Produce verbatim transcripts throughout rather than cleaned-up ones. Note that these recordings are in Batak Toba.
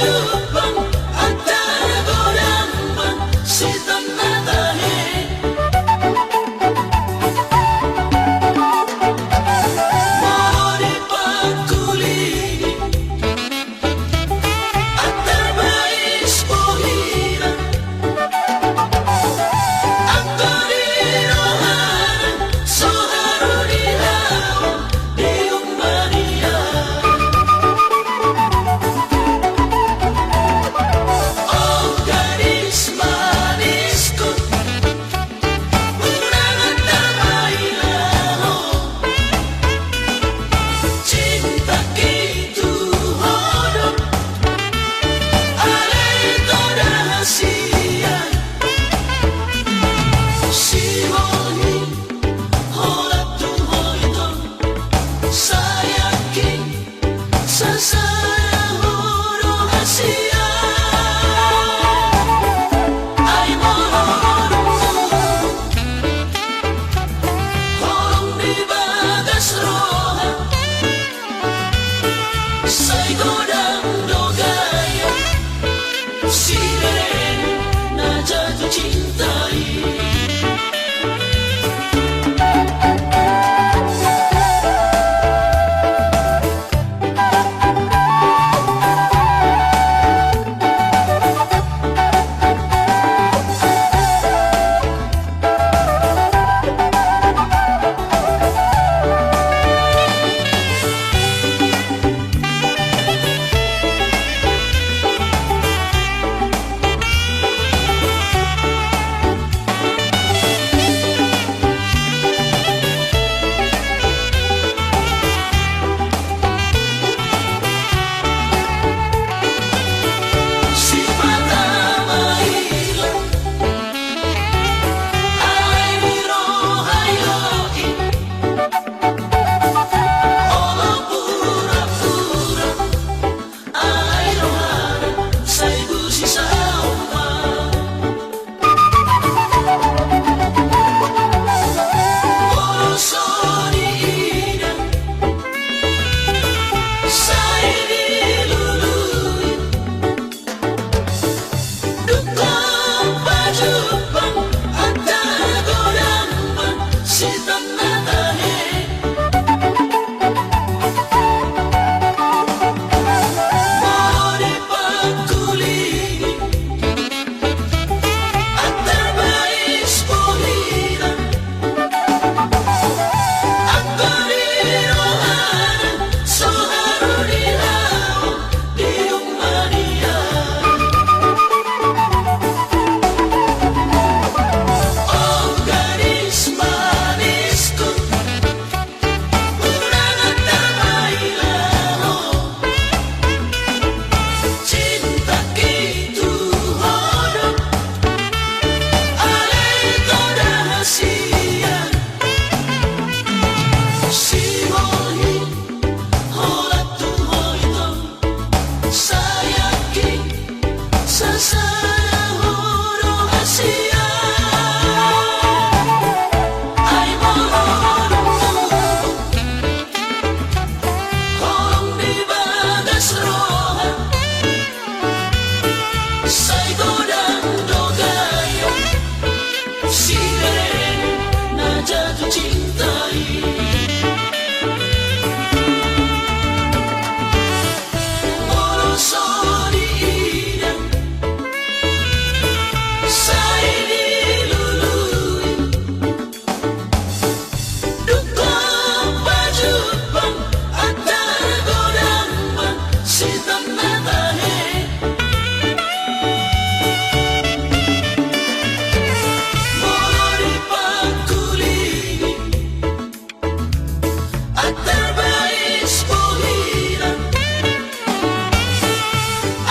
Jumpang, antar godang, bang, sitan na tahe. Molo di pangkuling i, antar bais bohira. Anggo di rohana, so haru di laon, di umbadia. O gadis manisku, unang antar baila ho. Cinta ki tu ho do, alai toda hasian. Sibolhi holan tu ho ito, sai yakin sasada ho do hasian. Ai molo ho dung tu ho, holong di bagas roha, sai godang do gaya si bereng na jatuh cinta i. Sipata maila, alai di roha i, olo pura-pura, alai rohana sai busi saompa. Molo so diida, sai dilului. Dung ho pajumpang, antar godang, bang, sitan na tahe. Molo di pangkuling i, antar bais bohira. Anggo di rohana, so haru di laon, di umbadia. O gadis manisku, unang antar baila ho. Cinta ki tu ho do, alai toda hasian. Sibolhi holan tu ho ito, sai yakin sasada ho do hasian. Ai molo ho dung tu ho, holong di bagas roha, sai godang do gaya si bereng na jatuh cinta i. Molo so diida, sai dilului. Dung ho pajumpang, antar godang, bang, sitan na tahe. Molo di pangkuling i, antar bais bohira.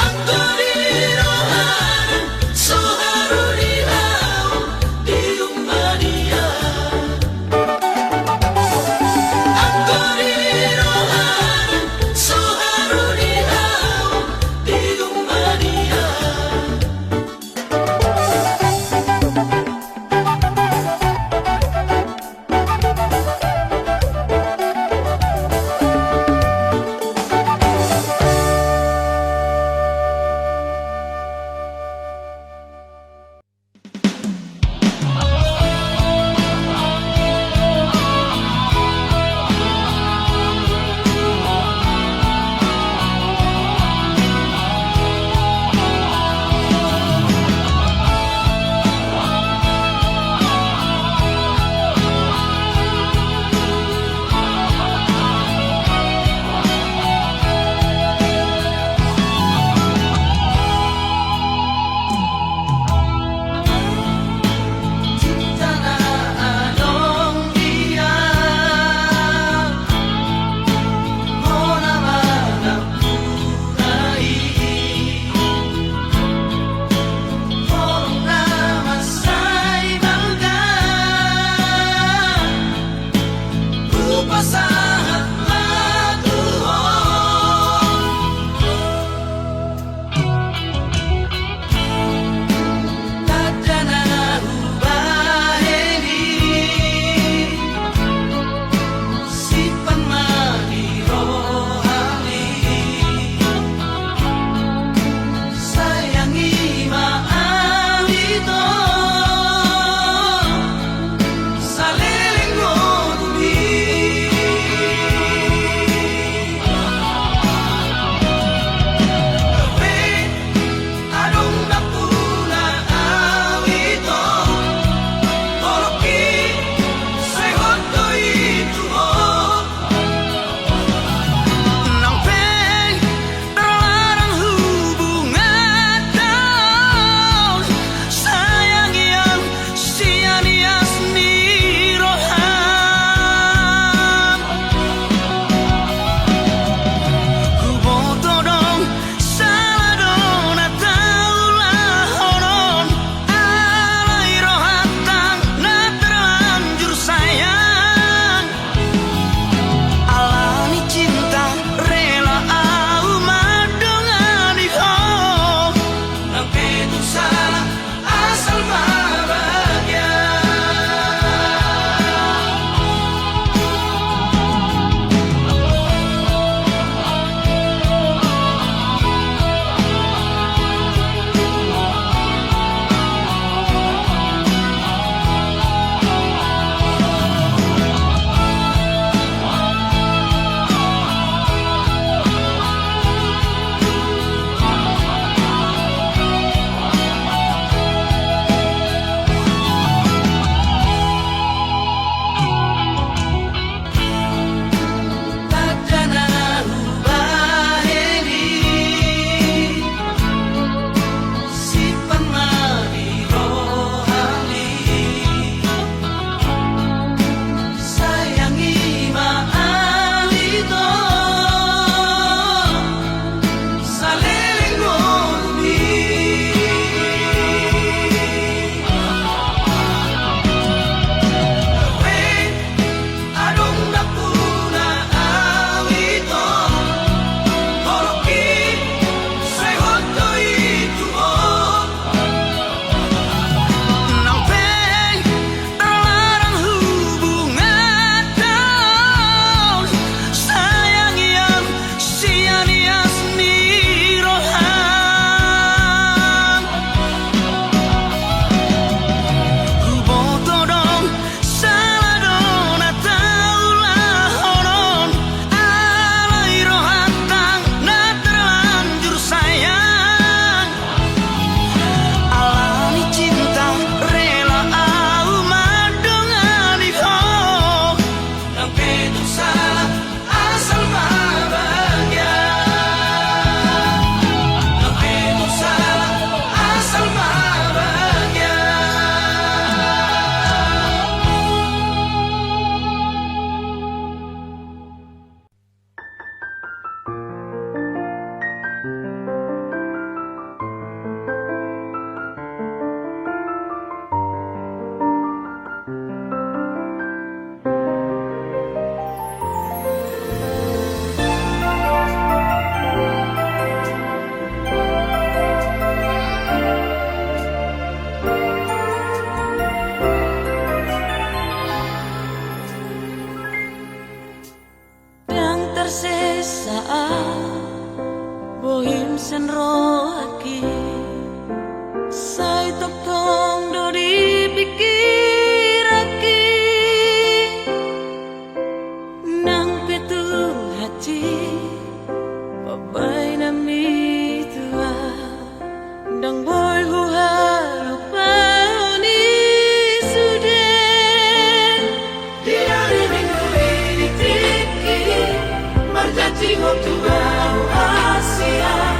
Anggo di rohana, so haru di laon, di umbadia. Anggo di rohana, so haru di laon, Ias ni roham. Huboto do sala do na taulahon on, alai rohanta na terlanjur sayang. Alani cinta rela au mandongani ho. Nang pe tung sala asal ma bahagia. Nang pe tung sala asal ma bahagia. Ndang tarsesa au bohim sian rohangki, sai tongtong do di pingkiranki. Nang pe tung hansit pambahenanmi tu au, ndang boi huhalupahon i sude. Di ari Minggu i di tingki, marjanji ho tu au hasian.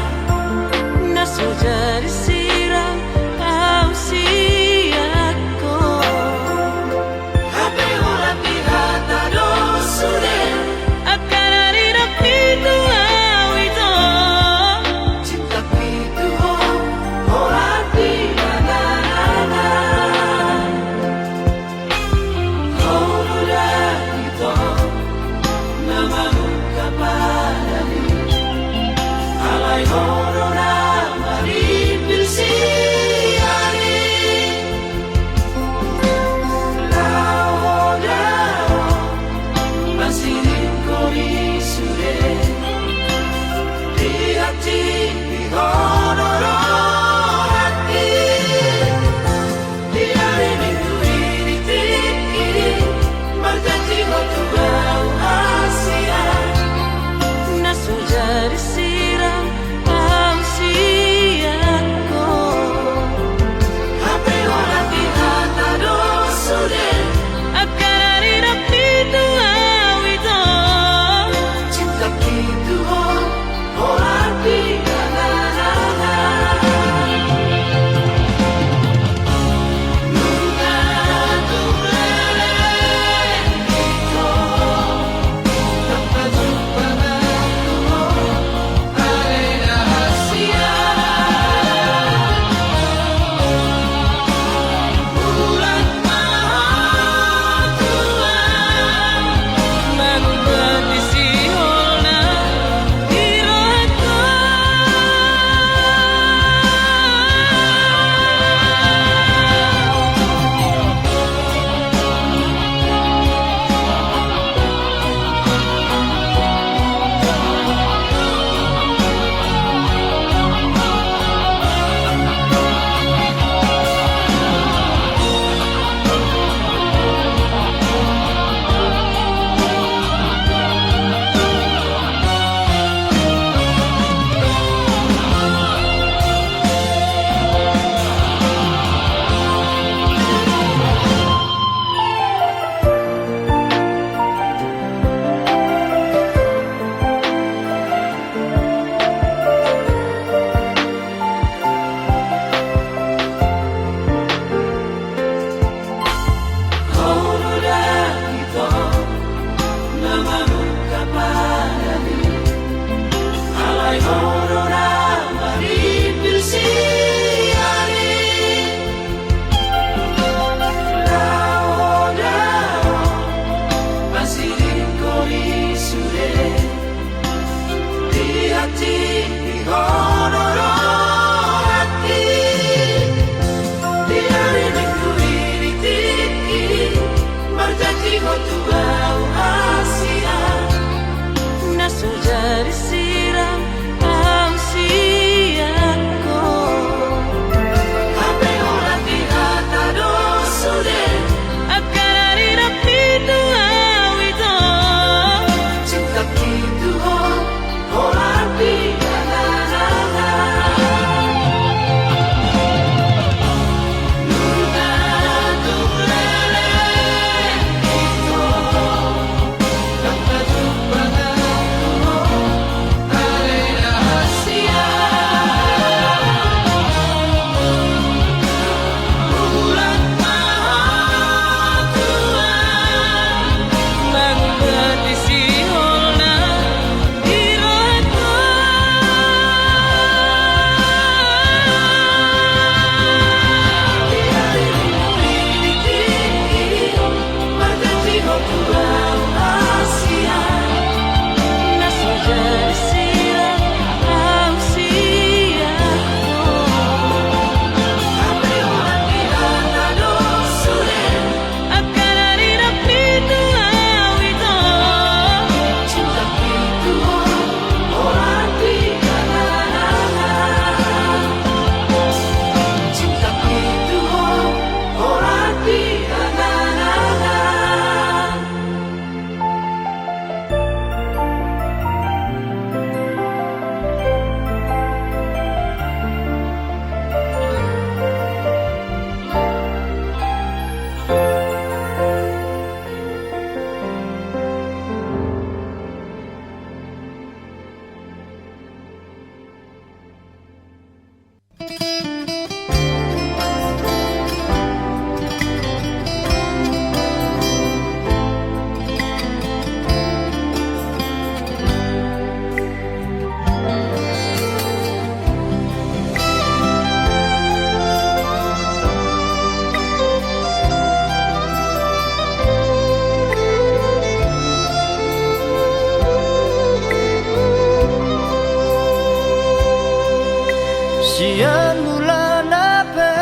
Sian mulana pe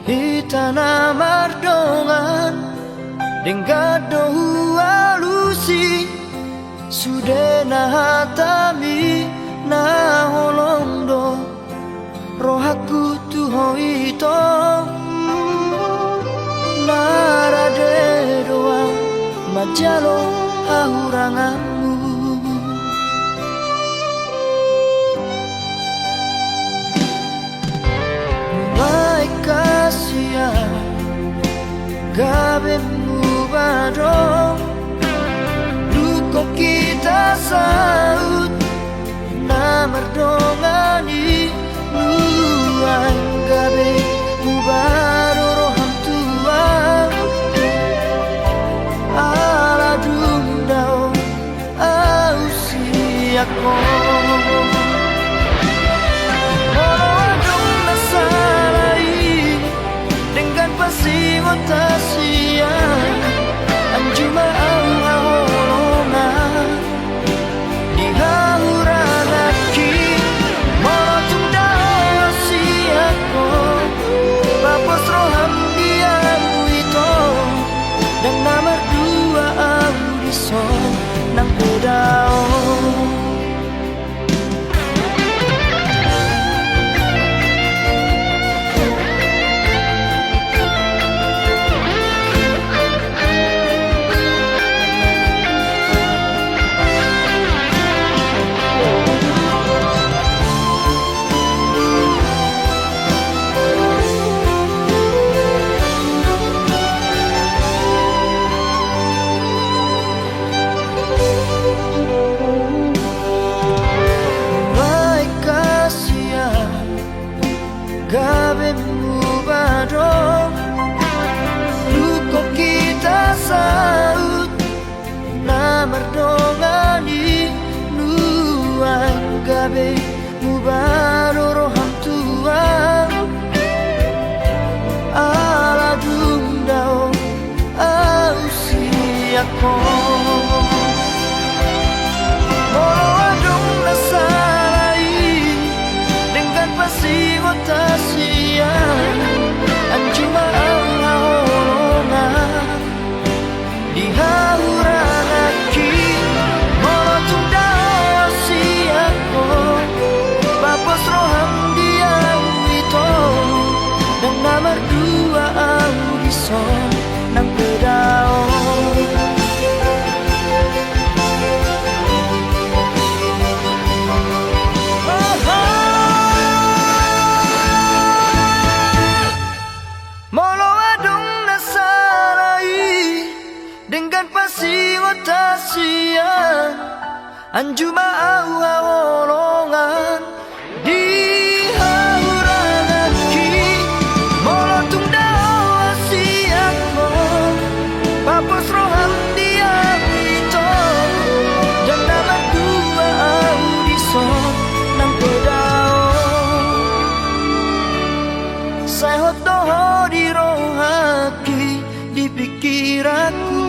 hita na mardongan, denggan do hualusi sudena hatami, na holong do rohangku tu ho ito. Na rade do ahu manjalo hahuranganmu. Mulai hasian gabe muba do, dung hot hita saut na mardongan i, nuaeng gabe muba do roham tu ahu, ala dung dao ahu sian ho. Molo adong na sala i, denggan pasingot hasian, anju ma ahu haholongan di hahuranganki. Molo tung dao sian ho, papos roham di ahu ito, ndang na mardua ahu dison nang pe dao. Mulai hasian gabe muba do, dung hot hita saut na mardongan i, nuaeng gabe muba do roham tu ahu, ala dung dao ahu sian ho. Molo adong na sala i, denggan pasingot hasian, anju ma ahu haholongan di hahuranganki. Molo tung dao sian ho, papos roham di ahu ito, ndang na mardua ahu dison nang pe dao. Molo adong na sala i, denggan pasingot hasian, anju ma ahu haholongan di hahuranganki. Molo tung dao ahu sian ho, papos roham di ahu ito, ndang na mardua ahu dison nang pe dao. Sai hot do ho di rohangki, di pikiranku.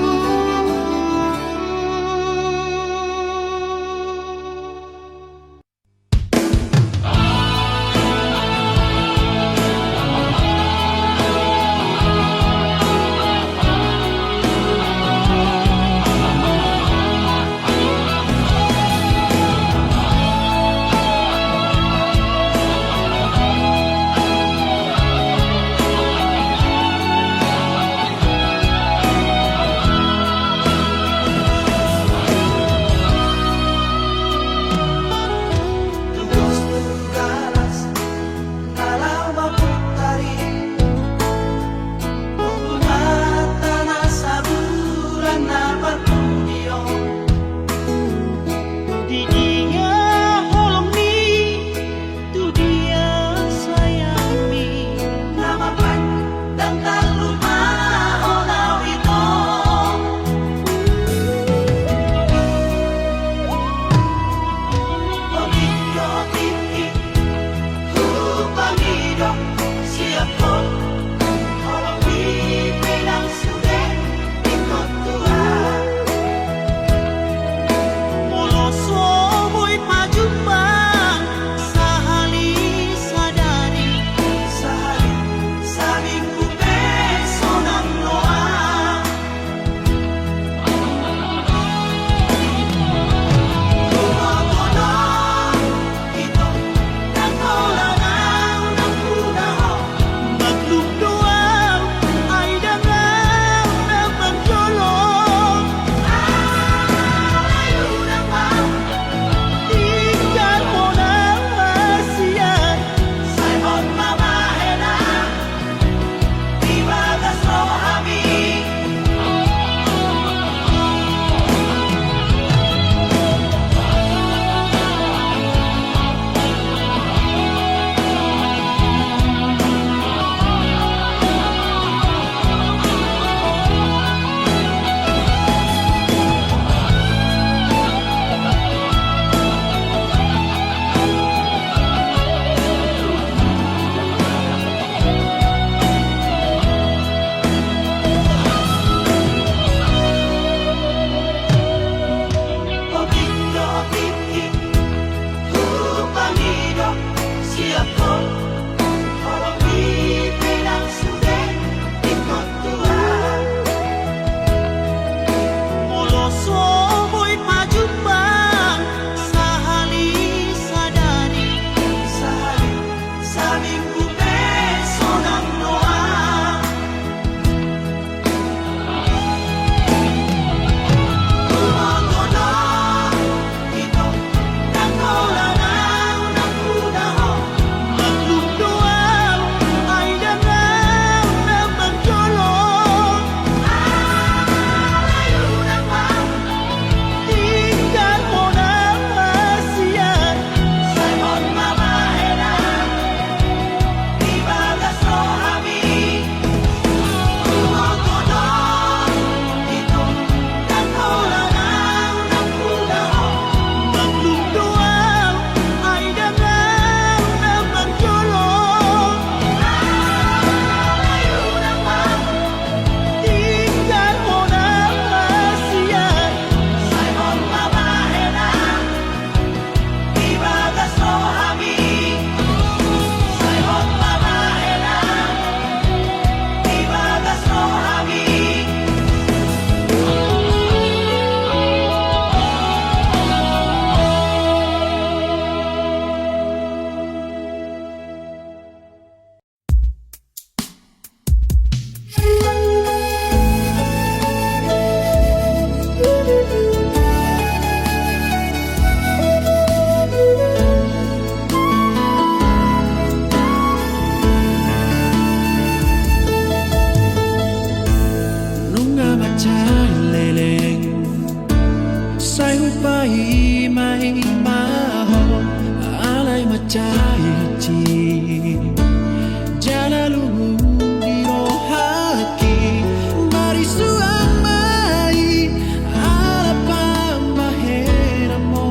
Jala lungun ni rohangki marisuang ma i ala pambahenanmu.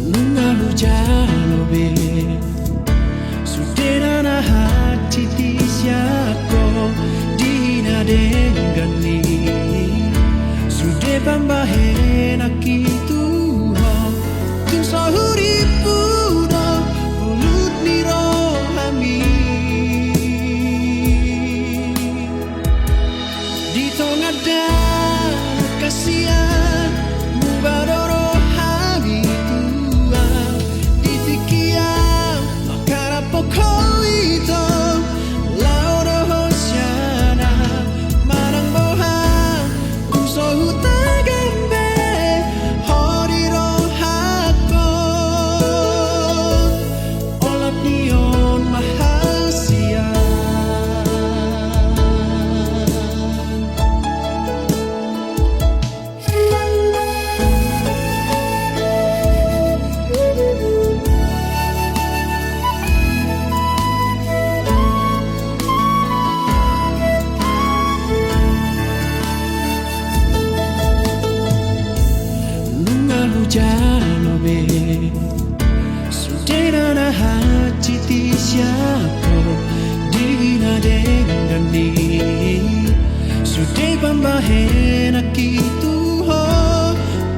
Nunga hujalo be sude na hansit sian ho di na denggan i, sude pambahenanki tu ho, tung so hurippu do pulut ni rohami. Di tonga dalan hasian, muba do rohami Tuhan, di tingki on mangharap ho ito, laho do hosiana manang boha, tung so hutagam be ho di rohangku. Olat ni on ma hasian. Nunga hujalo be sude na hansit sian ho di na denggan i, sude pambahenanki tu ho,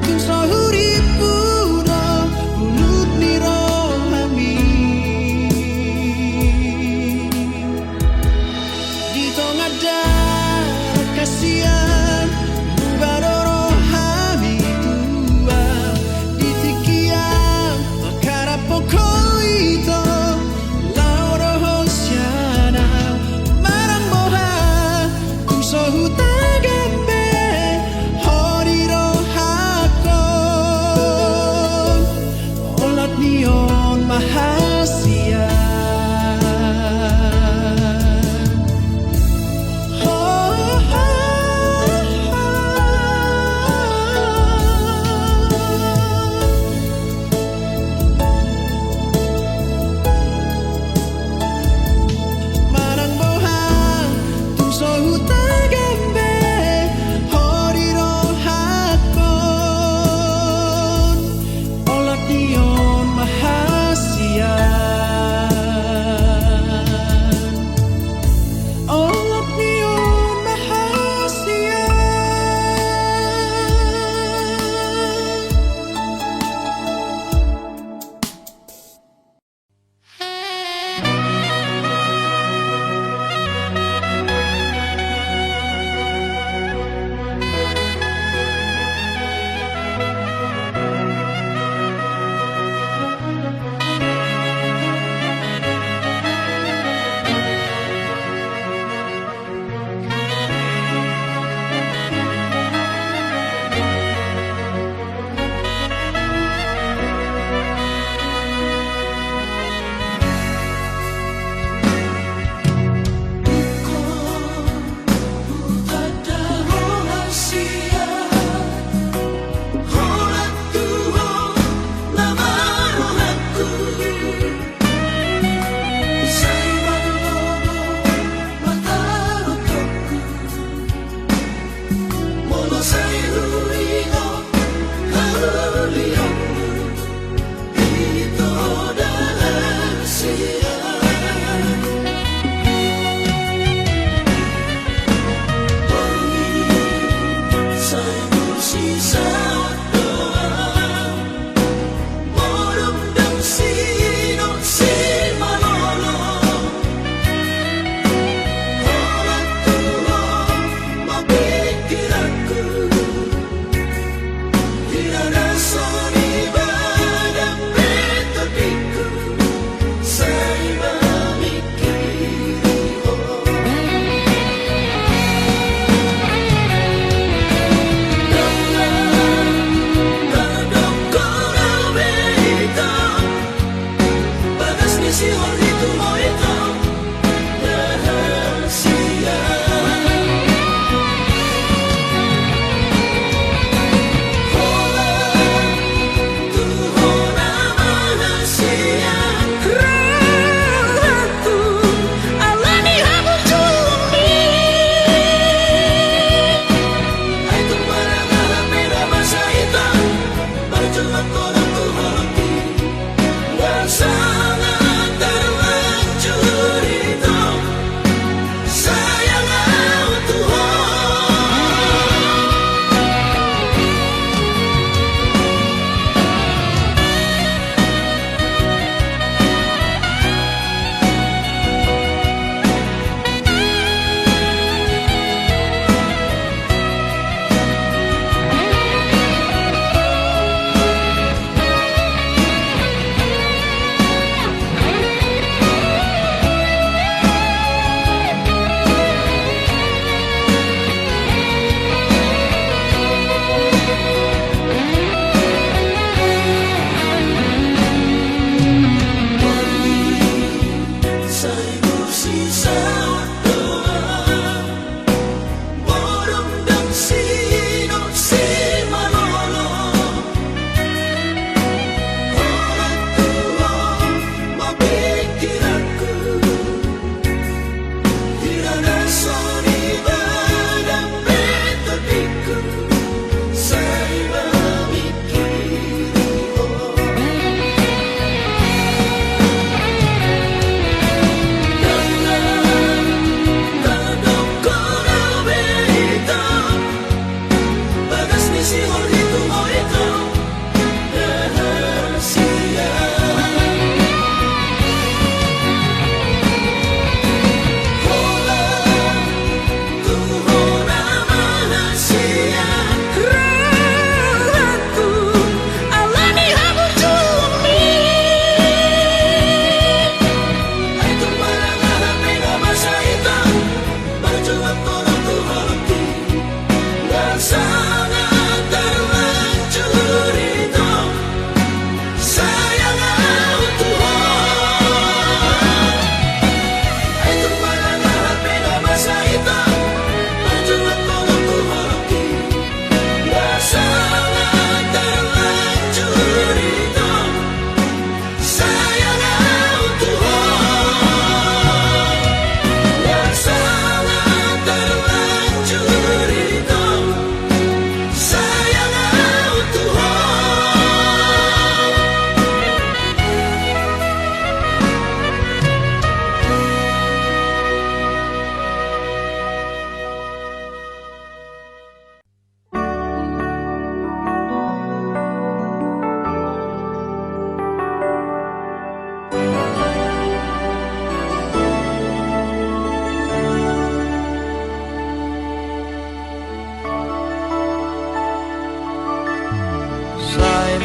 tung so hurippu do pulut ni rohami. Di tonga dalan hasian, muba do rohami Tuhan, di tingki on mangharap ho ito, laho do hosiana manang boha, tung so hutagam be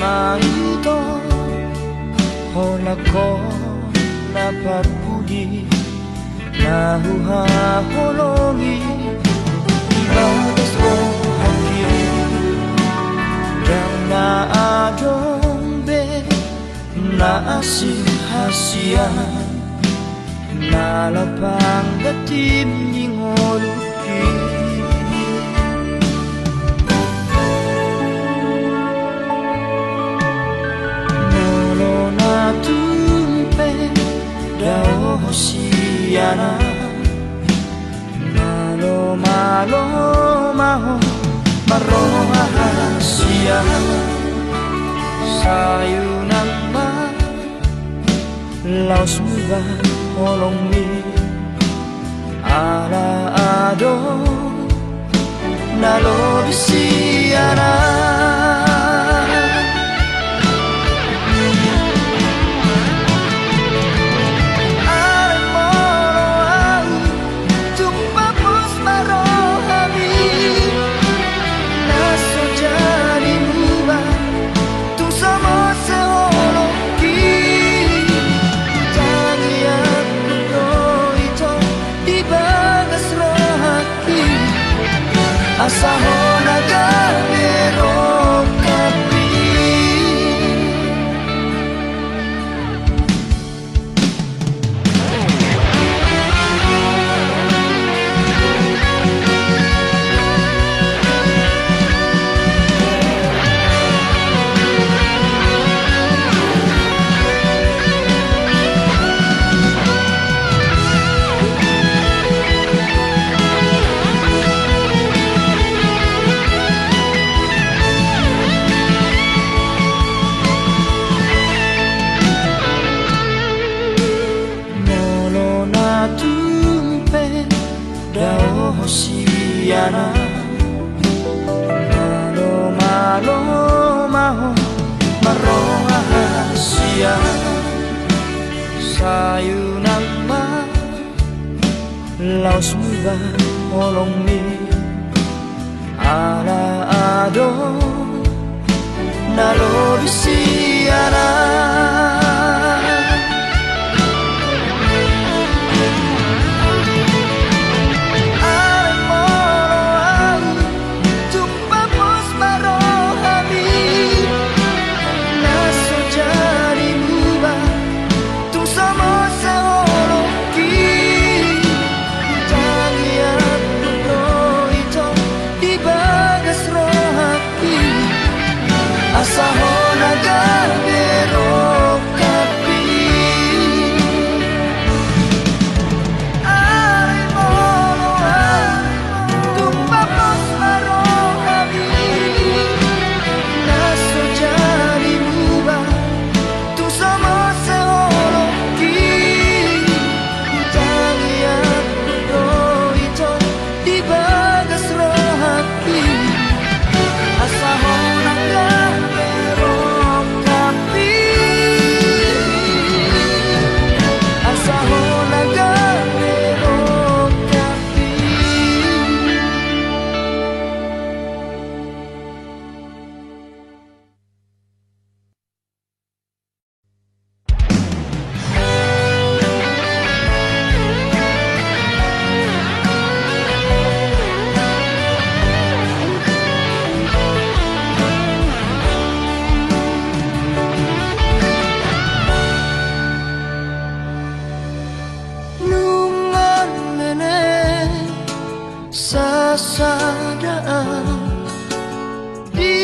Maito holan ho na parpudi na huhaholongi, di bagas rohangki ndang na adong be na asing hasian, na lapang da tim ni ngolungki. Molo na tung pe dao ho sian ahu, malo malo ma ho marroha hasian. Sai unang ma laos muba holongmi, ala adong na lobi sian ahu. Alai molo ahu tung pos ma rohami, na so jadi muba tung so mose holongki. Tangiangku do ito di bagas rohangki, asa ho na gabe rongkapmi. Molo na tung pe dao ho sian ahu, malo malo ma ho marroha hasian. Sai unang ma laos muba holongmi, ala adong na lobi sian ahu. Alai molo ahu tung pos ma rohami, na so jadi muba tung so mose holongki. Tangiangku do ito di bagas rohangki, asa ho na gabe rongkapmi. Alai molo ahu tung pos ma rohami, na so jadi muba tung so mose holongki. Tangiangku do ito di bagas rohangki, asa ho na gabe rongkapmi, asa ho na gabe rongkapmi. Nunga leleng sasada ahu di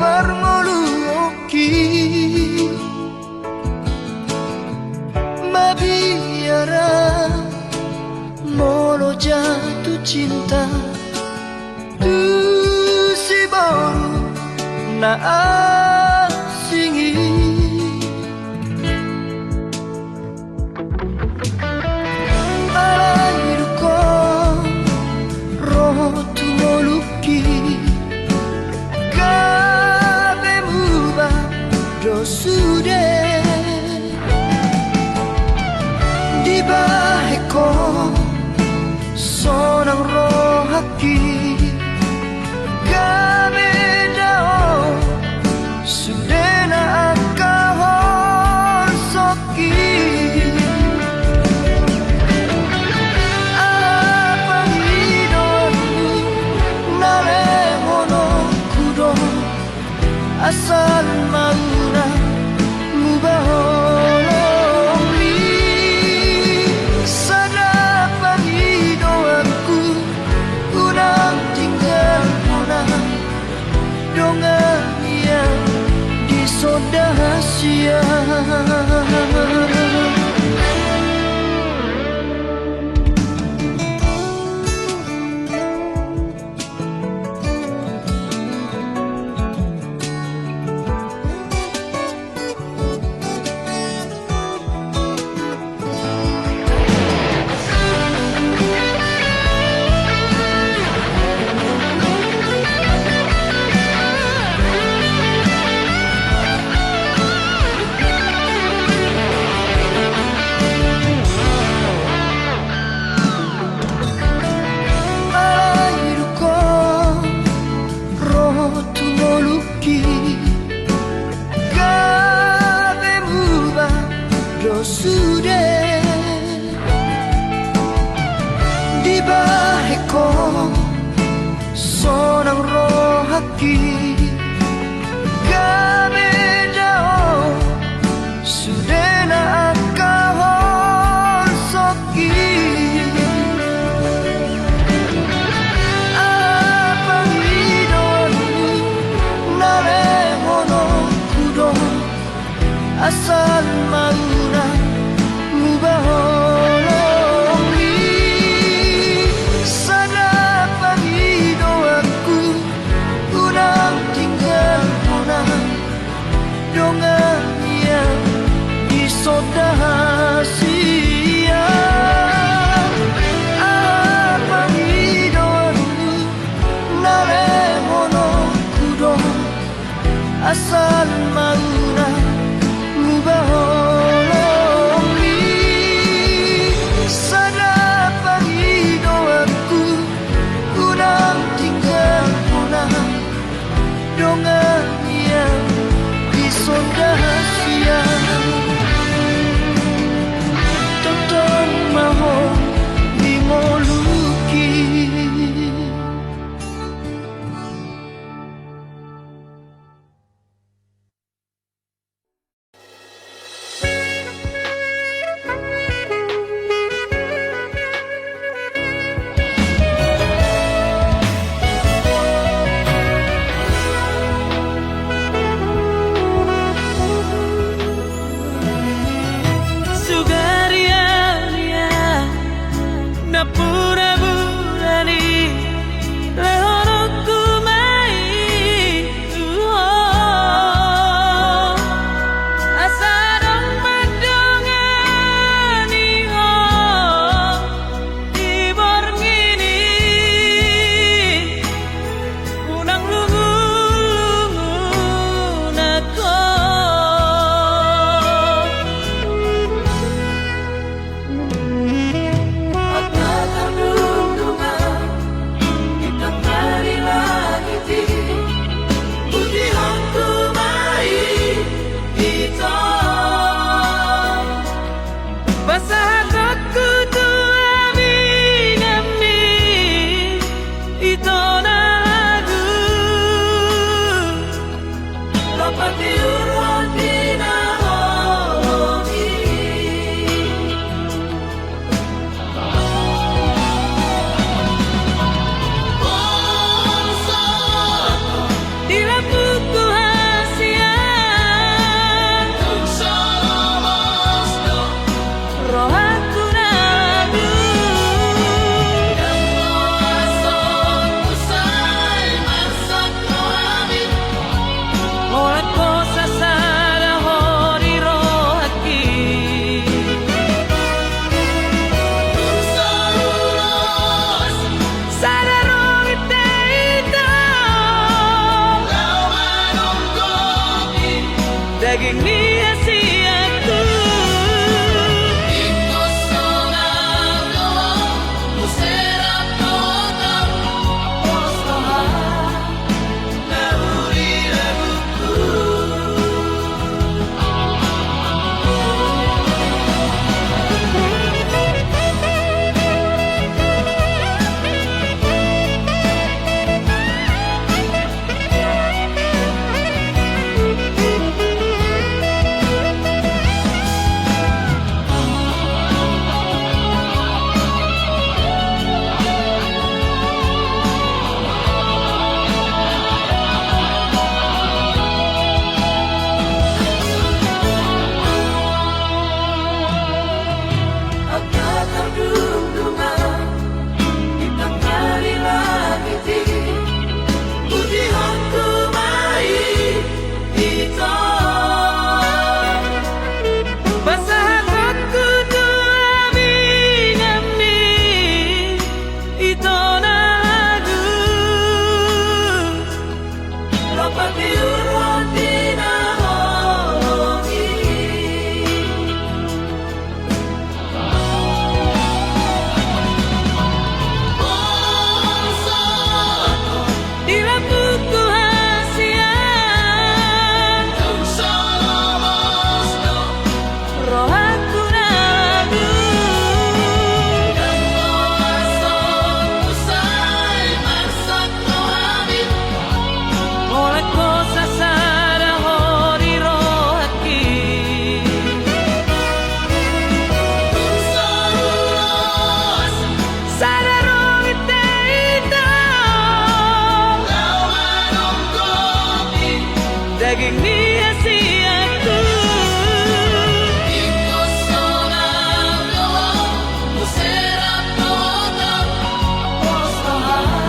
parngoluonki. Mabiar ahu molo jatuh cinta tu si boru na asing i. Alai dung ho ro tu ngolungki, gabe muba do sude. Dibahen ho sonang rohangki, gabe dao Asal ma unang muba holongmi, sada pangidoanku, unang tinggal hona dongan nian di son dahasian. Alai dung ho ro tu ngolungki, gabe muba do sude. Dibahen ho sonang rohangki, gabe dao sudena angka holsongki. Aha pangidoanmu na lehononku do, asal ma unang muba holongmi, sada pangidoanku, unang tinggal hona dongan nian di son dahasian. Aha pangidoanmu na lehononku do, asal ma unang muba holongmi, sada pangidoanku, unang tinggal hona dongan nian di son dahasian. Tongtong ma ho di ngolungki. Sugari au nian na pura burani, lehononku ma i tu ho. Asa adong mandongani ho di borngin i, unang lungun-lungun nangkin. Angka tardungdungan, bintang na di langit i, putihonku ma i di ho. Pasahatonku tu hami nami i tona lagu. Lompati urhon di na holong i. Di lambungku hasian. Rohangku na dulu. Holan ho sasada ho di rohangki. Sada roha do hita. Daging ni hasianku. Sada roha di hita, laho manongkopi daging ni hasianku. Ingkon sonang do ho, muse rap dohot au, polos roha.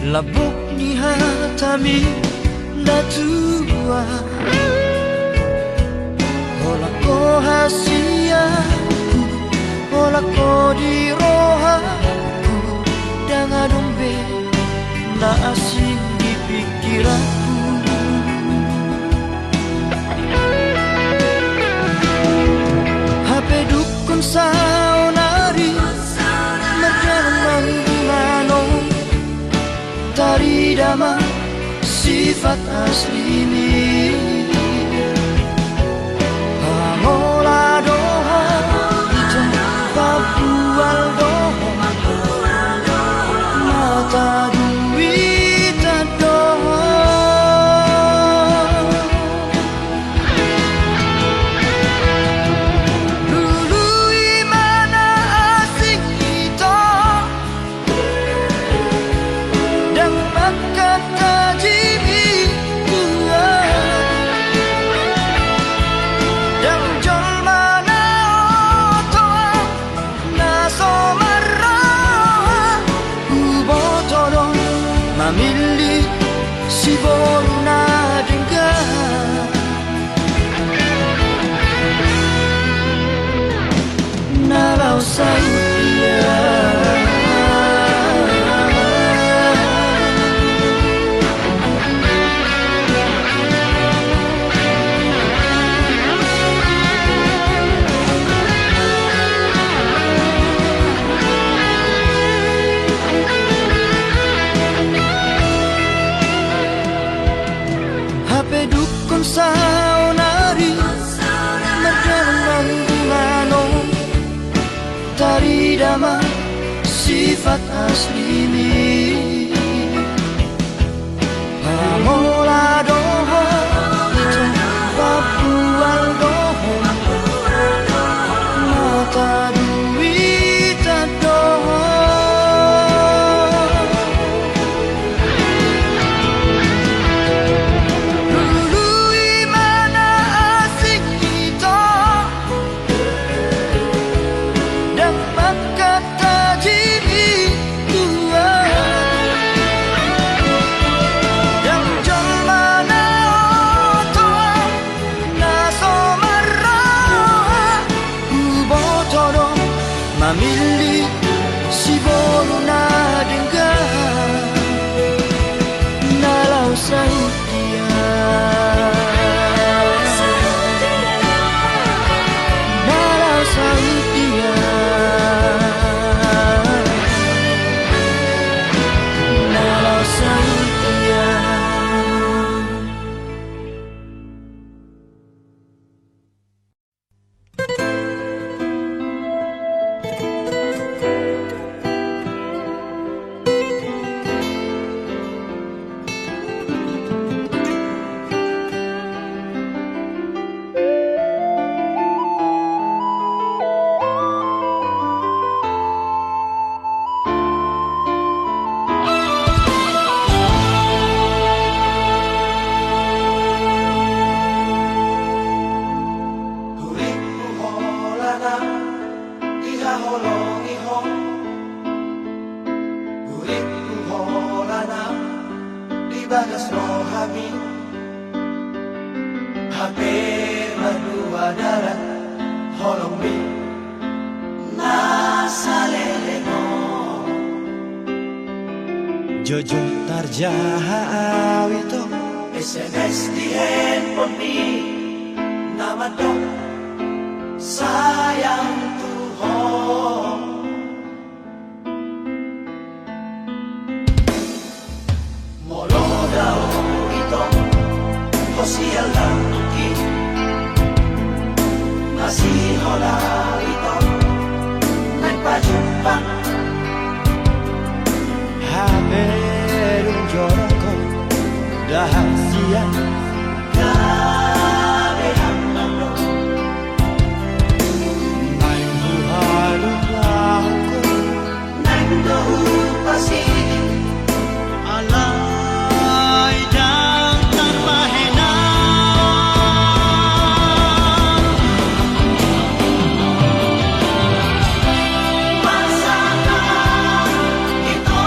Lambok ni hatami na tua. Holan ho hasianku, holan ho di rohangku, ndang adong be na asing di pingkiranku. Hape dungkon saonari mardalan mangan on, tarida ma sifat aslimi. Pangola do ho ito, pabual do ho, mata duitan do ho. Lului ma na asing ito, ndang mangkatajimi tua. Ndang jolma na oto na so marroha, huboto do mamillit siboru na denggan. Na laos saut ia. Hape dungkon saonari mardalan mangan on, tarida ma sifat aslimi. Pangola do ho ito, pabual do ho, mata duitan do ho. Lului ma na asing ito, ndang mangkatajimi tua. Ndang jolma na oto na so marroha, huboto do mamillit siboru na denggan. Na laos saut ia. Na laos saut ia. Na laos saut ia. Hurippu holan na dihaholongi ho. Hurippu holan na di bagas rohami. Hape marduadalan holongmi na saleleng on. Jotjot tarjaha au ito. S M S di handphonemi na mandok sayang tu ho. Molo dao ito ho sian langki, masihola ito naeng pajumpang. Hape dung jolma ho da hasian, gabe hambang do. Naeng huhaluaon ho. Naeng do hupasingkop. Alai ndang tarpahenaon. Masa na ito.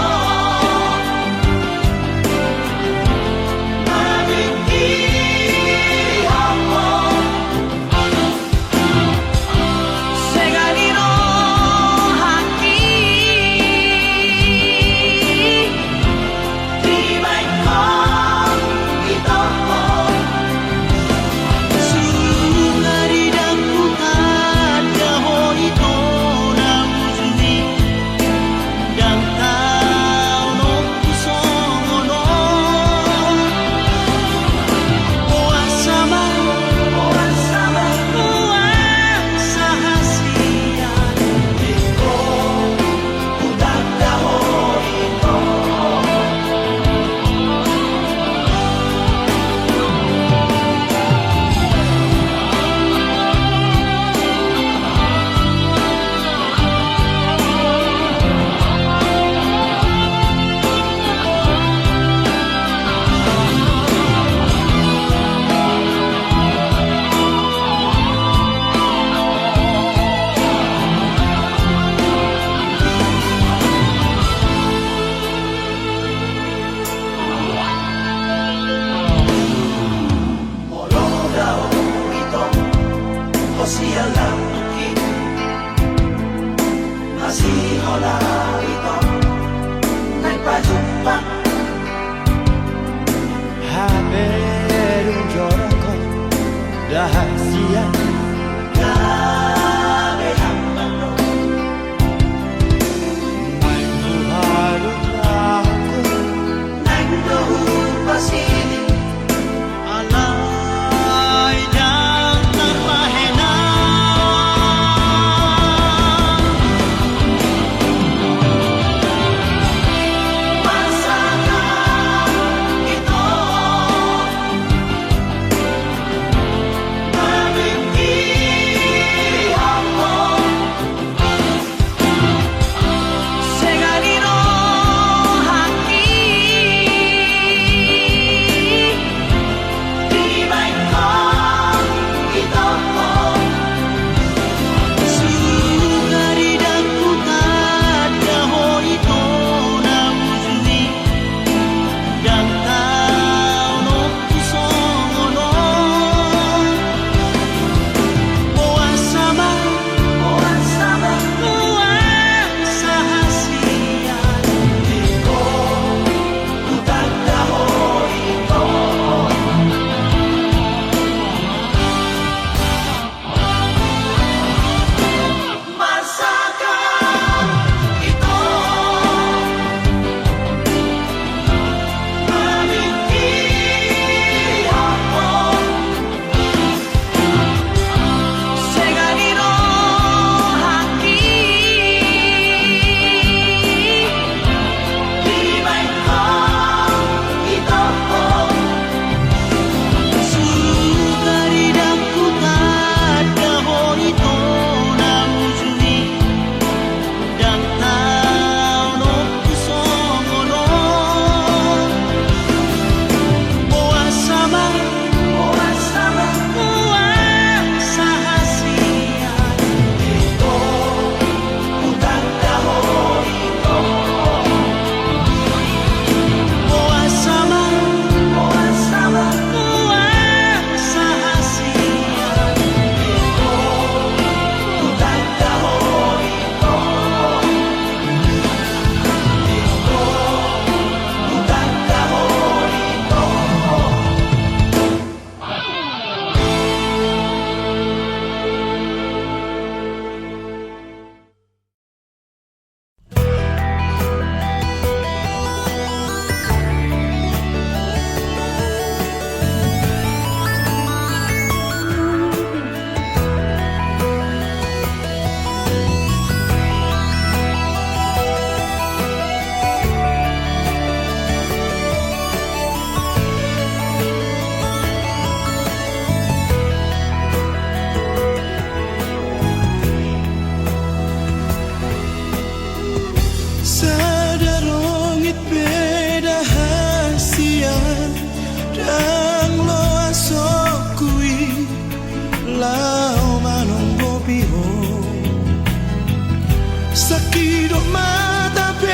Didok mata pe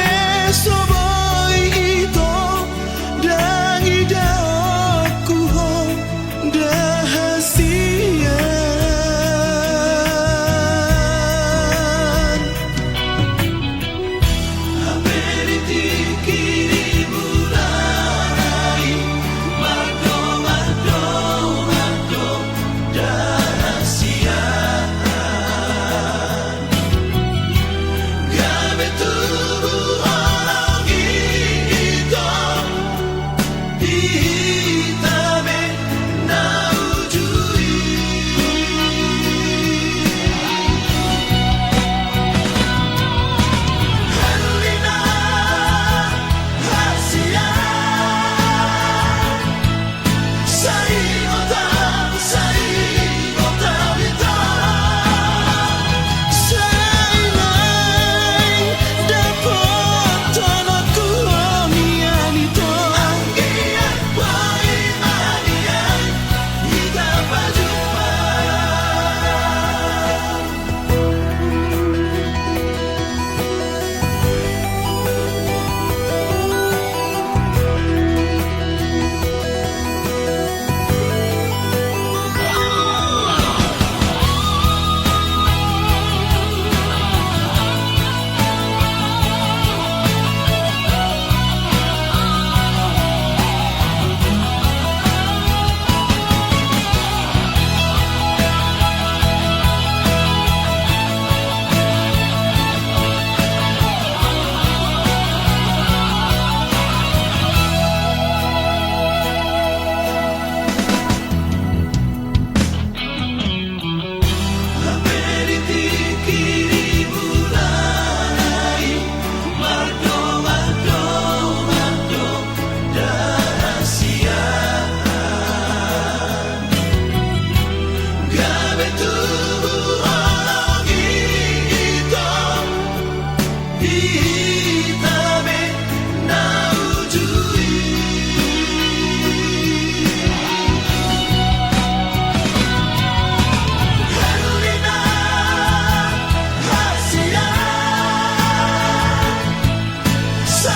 so boi ito, ndang idaonku ho nda hasian. Hape di tingki di mulai, mardongan-dongan do nda hasian. Gabe tubu holong i ito, hita be na uju i. Halilinang hasian. Sai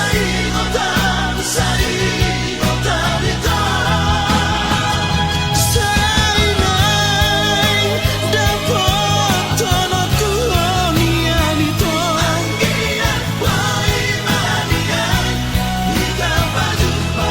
ingkon, sai ingkon hita. Sai naeng dapothononku ho nian ito. Anggiat boi ma nian hita pajumpa.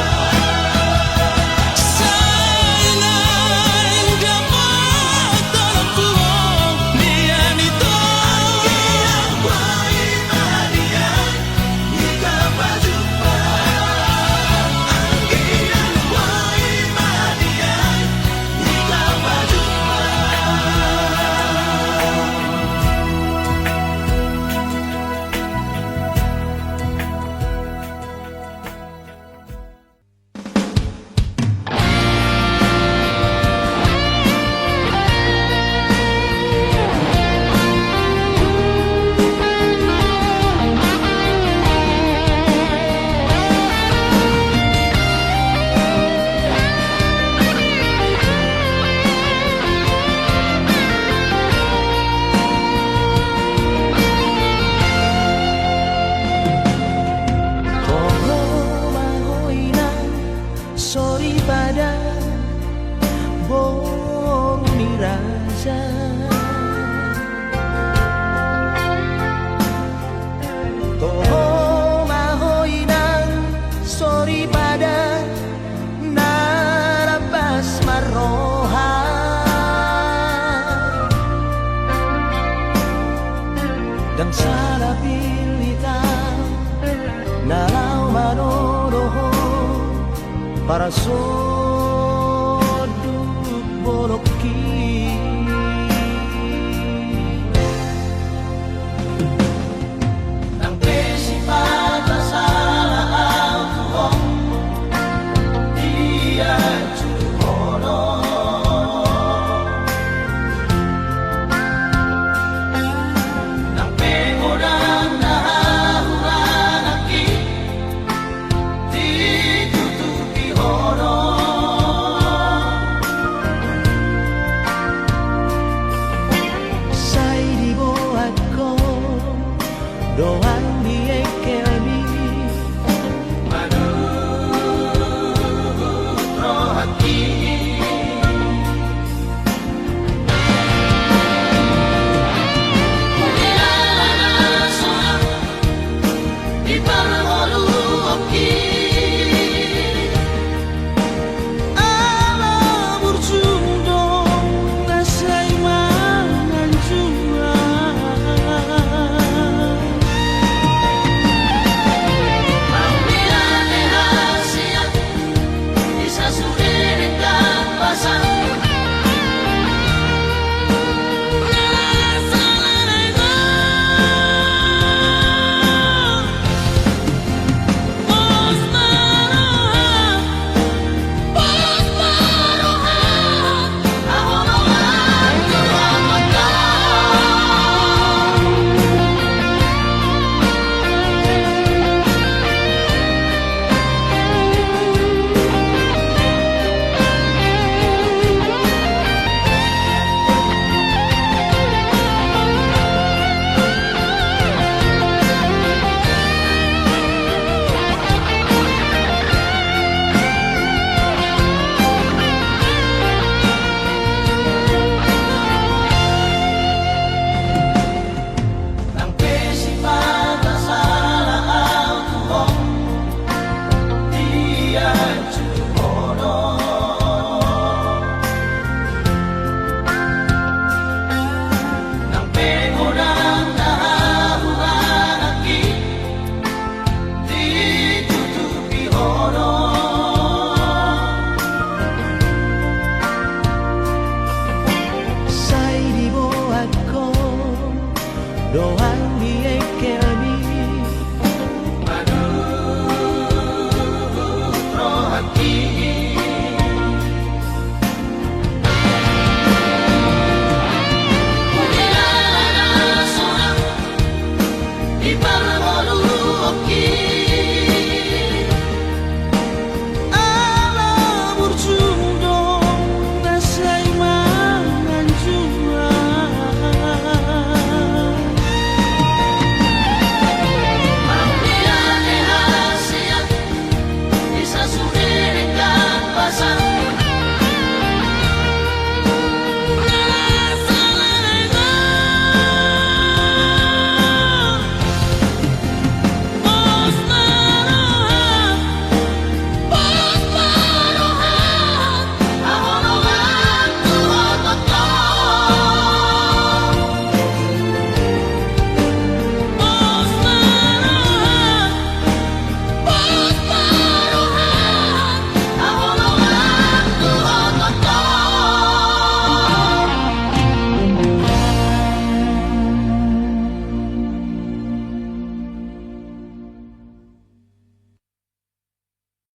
Toho ma ho inang soripada boru ni raja. Toho ma ho inang soripada na rambas marroha. Ndang sada pillita na laho manodohon parso